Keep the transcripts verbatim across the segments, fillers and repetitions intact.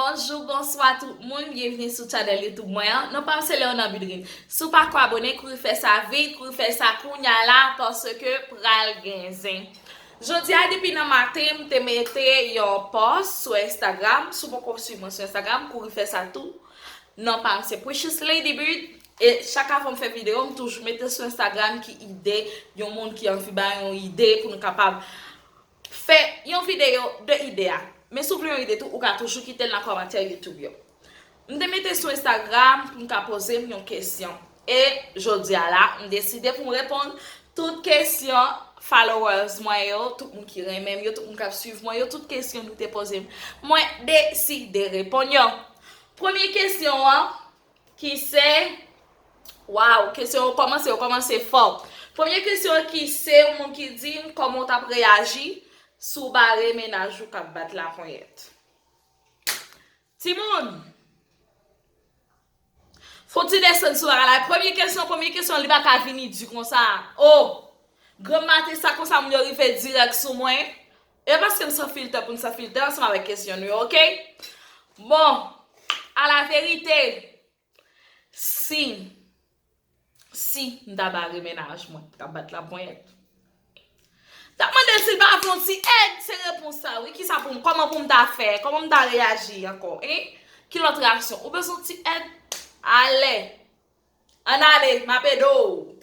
Bonjou, bonswa tout moun, byenvni sou channel YouTube mwen an. Non pa m se Leona Bidrin. Si w pa ko abone, kouri fè sa vit, kouri fè sa kounya la, paske pral gen zen. Jodi a, depi nan maten, m te mete yon post sou Instagram. Si w poko swiv mwen sou Instagram, kouri fè sa tou. Non pa m se Precious Lady Bird. E chak avan m fè videyo, m toujou mete sou Instagram ki ide, yon moun ki anvi bay yon ide pou nou kapab fè yon videyo de ide a. Men si w vle yon ide tou, ou ka toujou kite l nan kòmantè YouTube yo. M te mete sou Instagram pou m ka poze m yon kesyon. E jodi a la, m deside pou m reponn tout kesyon followers mwen yo, tout moun ki renmen m yo, tout moun k ap swiv mwen yo, tout kesyon nou te poze m. Mwen deside reponn yo. Premye kesyon an, ki se, waw, kesyon yo kòmanse, yo kòmanse fò. Premye kesyon ki se yon moun ki di m kòman w t ap reyaji si w bare mennaj ou k ap bat laponyèt. Timoun, fò w ti desann sou bagay la. Premye kesyon, premye kesyon, li pa ka vini di konsa. O, granm maten sa konsa, moun yo rive dirèk sou mwen. E paske m san filtè pou n san filtè ansanm avèk kesyon nou yo, oke? Bon, alaverite, si, si m ta bare mennaj mwen, m ta bat laponyèt. M t ap mande l si l pa vle yon ti èd, se repons sa, wi. Kisa pou m, kòman pou m ta fè, kòman m ta reyaji ankò, en? Ki lòt reyaksyon? Ou bezwen yon ti èd? Ale. Ann ale, m ap ede w.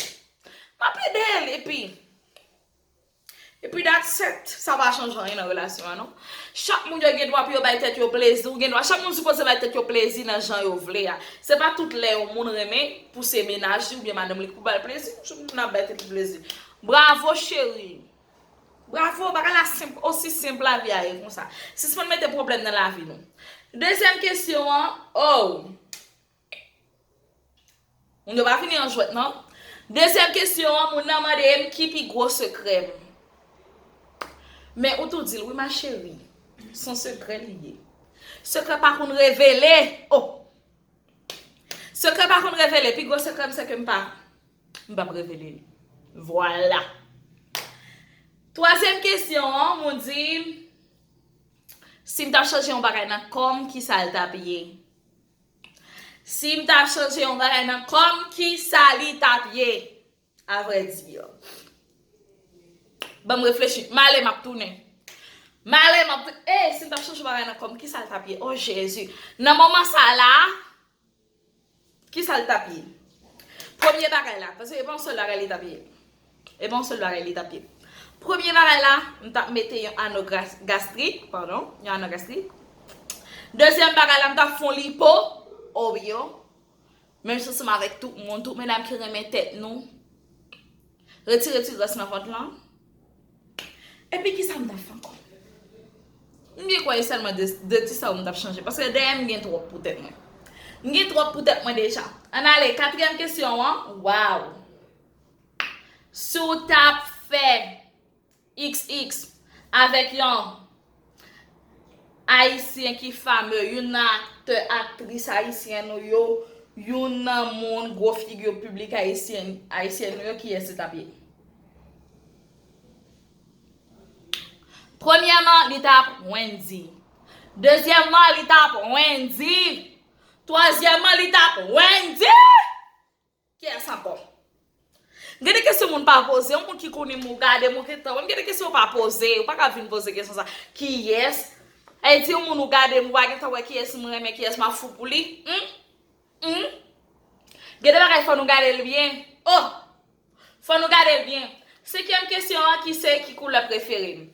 M ap ede l, epi, epi that's it. Sa pa chanje anyen nan relasyon an, non. Chak moun yo gen dwa pou yo bay tèt yo plezi, ou gen dwa, chak moun sipoze bay tèt yo plezi nan jan yo vle a. Se pa tout lè yon moun renmen pou se mennaj li oubyen madanm li ki pou ba l plezi, chak moun ap bay tèt li plezi. Bravo, cheri. Bravo, bagay la senp, osi senp lavi a ye konsa. Sispann mete pwoblèm nan lavi nou. Dezyèm kesyon an, oh. Moun yo pa vini an jwèt, non. Dezyèm kesyon an, moun nan mande m ki pi gwo sekrè m. Men ou tou di l, wi, ma chérie. Se yon sekrè li ye. Sekrè pa konn revele. Oh! Sekrè pa konn revele. Pi gwo sekrè m, se ke m pa, m p ap revele li. Vwala. Twazyèm kesyon an, moun di m, si m t ap chanje yon bagay nan kò m, kisa l t ap ye? Si m t ap chanje yon bagay nan kò m, kisa li t ap ye? Avrèdi. Ban m reflechi. M ale, m ap tounen. M ale, m ap tounen. E, si m t ap chanje yon bagay nan kò m, kisa l t ap ye? O Jezi. Nan moman sa la, kisa l t ap ye? Premye bagay la, paske e pa yon sèl bagay li t ap ye. E pa yon sèl bagay li t ap ye. Premye bagay la, m t ap mete yon ano gras-, gastrik, padon, yon ano gastrik. Dezyèm bagay la, m t ap fè yon lipo, obyo. Menm jan ansanm avèk tout moun, tout medam ki renmen tèt nou. Retire ti gras nan vant lan. Epi kisa m t ap fè ankò? M gen kwè e sèlman de, de ti sa yo m t ap chanje. Paske dèyè m gen twòp pou tèt mwen. M gen twòp pou tèt mwen deja. Ann ale, katriyèm kesyon an. Waw! Si w t ap fè X X avèk yon Ayisyen ki fame, youn nan aktè, aktris ayisyen nou yo, youn nan moun gwo figi piblik ayisyen, ayisyen nou yo, kiyès li t ap ye? Premyèman, li t ap Wendy. Dezyèmman, li t ap Wendy. Twazyèmman, li t ap Wendy. Kiyès ankò? Gen de kesyon moun pa poze, yon moun ki konnen m, ou gade m, ou gentan wè m, gen de kesyon ou pa poze, ou pa ka vin poze kesyon sa. Kiyès? Sa vle di yon moun ou gade m, ou pa gentan wè kiyès m renmen, kiyès m ap fou pou li? Hmm? Hmm? Gen de bagay fò nou gade l byen. Oh! Fò nou gade l byen. Senkyèm kesyon an ki se ki koulè prefere m?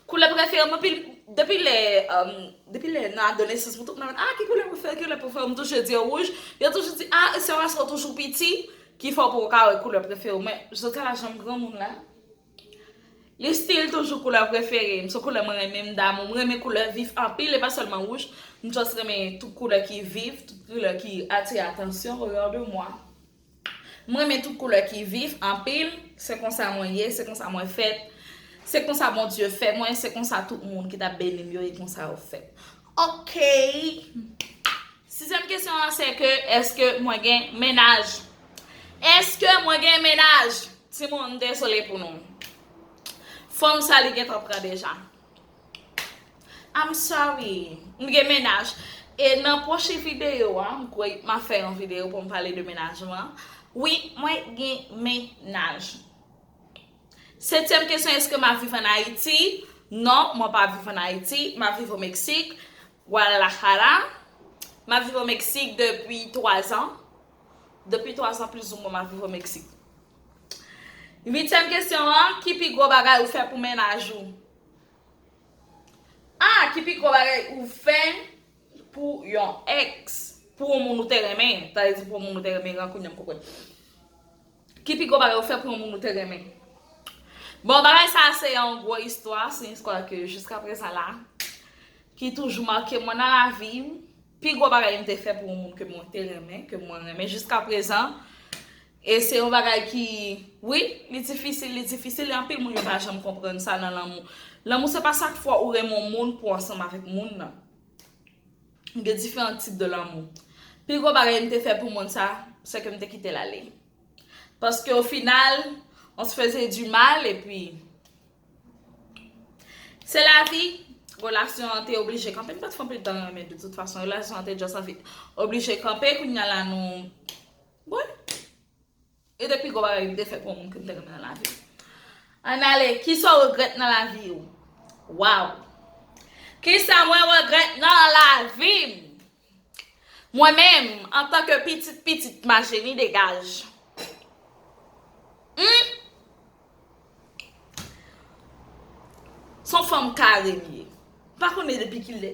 Koulè prefere m, anpil, depi lè, um, depi lè nan adolesans mwen, tout moun ap mande, ah, ki koulè prefere, ki koulè prefere m, m toujou di wouj. Yo toujou di, ah, se paske w toujou piti ki fè w poko ka wè koulè prefere w. Men, jodi a la, jan m granmoun la, li still toujou koulè prefere m. Se koulè mwen renmen, m damou. M renmen koulè vif anpil, e pa sèlman wouj. M just renmen tout koulè ki vif, tout koulè ki atire atansyon, regardez-moi. M renmen tout koulè ki vif anpil. Se konsa mwen ye, se konsa mwen fèt. Se konsa Bondye fè mwen, se konsa tout moun ki t ap beni m yo, e konsa yo fèt. Ok. Sizyèm kesyon an, se ke, èske mwen gen mennaj? Èske mwen gen mennaj? Timoun, m dezole pou nou. Fanm sa, li gentan pran deja. I'm sorry. M gen mennaj. E nan pwochen videyo a, m kwè m ap fè yon videyo pou m pale de mennaj mwen. Wi, mwen gen mennaj. Setyèm kesyon, èske m ap viv ann Ayiti? Non, mwen pa ap viv ann Ayiti. M ap viv o Meksik, Guadalajara. M ap viv o Meksik depi twa zan. Depi twa zan, plizoumwen, m ap viv o Meksik. Uityèm kesyon an, ki pi gwo bagay ou fè pou mennaj ou? Ah, ki pi gwo bagay ou fè pou yon ex, pou yon moun ou te renmen, sa vle di pou yon moun ou te renmen, kounye a m konprann. Ki pi gwo bagay ou fè pou yon moun ou te renmen? Bon, bagay sa a se yon gwo istwa, se yon istwa ke jiska prezan la, ki toujou make mwen nan lavi m. Pi gwo bagay m te fè pou yon moun ke mwen te renmen, ke mwen renmen jiska prezan, e se yon bagay ki, wi, li difisil, li difisil, e anpil moun yo pa janm konprann sa nan lanmou. Lanmou se pa sa k fè ou renmen yon moun pou ansanm avèk moun nan. Gen diferan tip de lanmou. Pi gwo bagay m te fè pou moun sa, se ke m te kite l ale. Paske o final, on se faisait du mal, epi se lavi, relasyon an te oblije kanpe. M pa t fè anpil tan renmen de tout fason. Relasyon an te just anvi oblije kanpe. Kounye a la nou, bon. E de pi gwo bagay m te fè pou yon moun ke m te renmen nan lavi m. Ann ale, kisa w regrèt nan lavi w? Waw! Kisa mwen regrèt nan lavi m? Mwen menm, antanke pitit pitit Majeni degaj. Hmm? Se yon fanm kare m ye. M pa konnen depi kilè.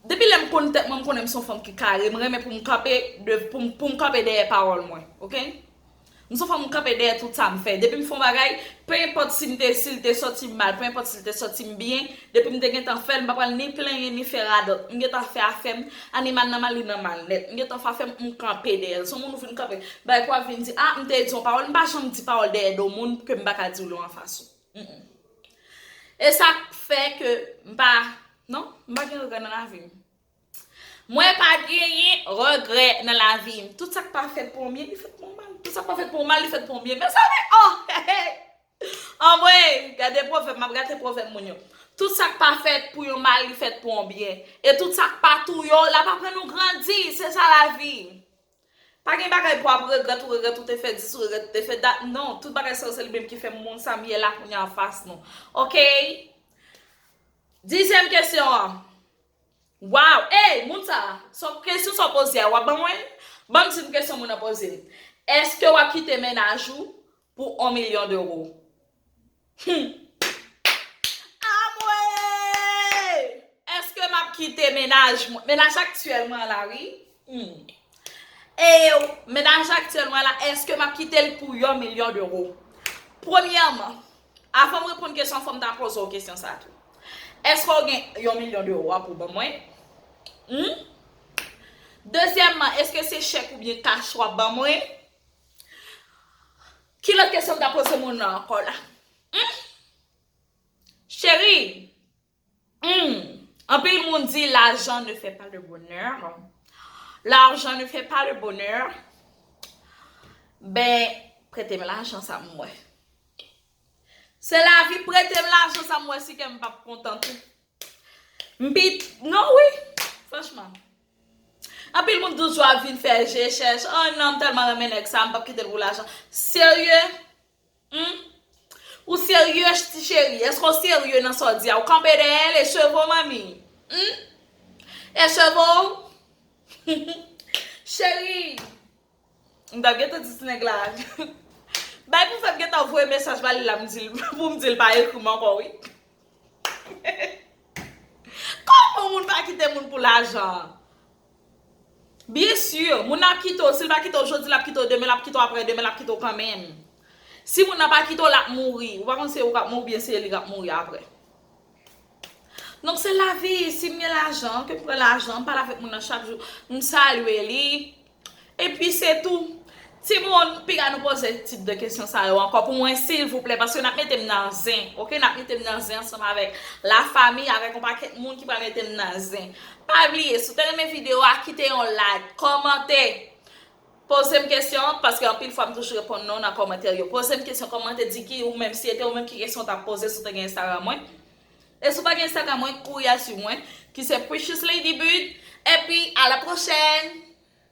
Depi lè m konn tèt mwen, m konnen m se yon fanm ki kare. M renmen pou m kanpe, de, pou m, pou m kanpe dèyè pawòl mwen. Oke? M se yon fanm, m kanpe dèyè tout sa m fè. Depi m fè yon bagay, pe enpòt si m te, si l te sòti m mal, pe enpòt si l te sòti m byen, depi m te gentan fè l, m pa pral ni plenyen ni fè radòt. M gentan fè afè m, animal nan mal, li nan mal nèt. M gentan fè afè m, m kanpe dèyè l. Se yon moun ou vin kanpe, bay pou ap vin di, ah, m te di yon pawòl, m pa janm di pawòl dèyè do moun ke m pa ka di w lè w anfas ou. Mm-mm. E sa k fè ke m pa, non, m pa gen regrè nan lavi m. Mwen pa genyen regrè nan lavi m. Tout sa k pa fèt pou yon byen, li fèt pou yon mal. Tout sa k pa fèt pou yon mal, li fèt pou yon byen. Mezanmi, oh, hey, hey. Anmwey, gade pwovèb, m ap gate pwovèb moun yo. Tout sa k pa fèt pou yon mal, li fèt pou yon byen. E tout sa k pa touye w, l ap aprann ou grandi. Se sa lavi. Pa gen bagay pou ap regrèt, ou regrèt ou te fè dis, ou regrèt ou te fè dat. Non, tout bagay sa yo se li menm ki fè m moun sa m ye la kounye a anfas nou. Oke? Dizyèm kesyon an. Waw! Ey, moun sa, sa kesyon sa w poze a, w ap ban mwen? Ban m di m kesyon moun nan poze m. Èske w ap kite mennaj ou pou yon milyon dewo? Hmm. Anmwey! Èske m ap kite mennaj mwen, mennaj aktyèl mwen an la, wi? Hmm. E mennaj aktyèl mwen la, èske m ap kite l pou yon milyon dewo? Premyèman, avan m reponn kesyon an, fò m ta poze w kesyon sa tou. Èske w gen yon milyon dewo a pou w ban mwen? Hmm? Dezyèmman, èske se chèk oubyen kach w ap ban mwen? Ki lòt kesyon m ta poze moun nan ankò la? Hmm? Cheri, hmm, anpil moun di l'argent ne fait pas le bonheur. L'argent ne fait pas le bonheur. Ben, prete m lajan sa m wè. Se lavi, prete m lajan sa m wè si kè m p ap kontan tou. M pi, non wi, franchman. Anpil moun toujou ap vin fè je chèch. Oh non, m tèlman renmen nèg sa, m p ap kite l pou lajan. Serye? Hmm? Ou serye, ti cheri? Èske w serye nan sa w di a? Ou kanpe dèyè l, e cheve w, manmi? Hmm? E cheve w? Cheri, m t ap gentan di ti nèg la. Bay pou fè m gentan voye mesaj ba li la, m di l, pou m di l pa ekri m ankò, wi. Kòman moun pa kite moun pou lajan? Byen si, moun nan ap kite w. Si l pa kite w jodi, l ap kite w demen, l ap kite w aprè demen, l ap kite w kanmenm. Si moun nan pa kite w, l ap mouri. Ou pa konn se ou k ap mouri oubyen se li k ap mouri aprè. Donk, se lavi. Si m gen lajan, ke m pran lajan, m pale avèk moun nan chak jou, m salye li. Epi se tou. Timoun, piga nou poze tip de kesyon sa yo ankò pou mwen, silvouplè, paske n ap mete m nan zen, oke? N ap mete m nan zen ansanm avèk lafanmi, avèk yon pakèt moun ki pral mete m nan zen. Pa bliye, si w te renmen videyo a, kite yon like, kòmante, poze m kesyon, paske anpil fwa m toujou reponn non nan kòmantè yo. Poze m kesyon, kòmante, di ki ou menm, si se te ou menm, ki kesyon w t ap poze si w te gen Instagram mwen. E si w pa gen Instagram mwen, kouri al swiv mwen, ki se Precious Lady Bud. Epi À la prochaine!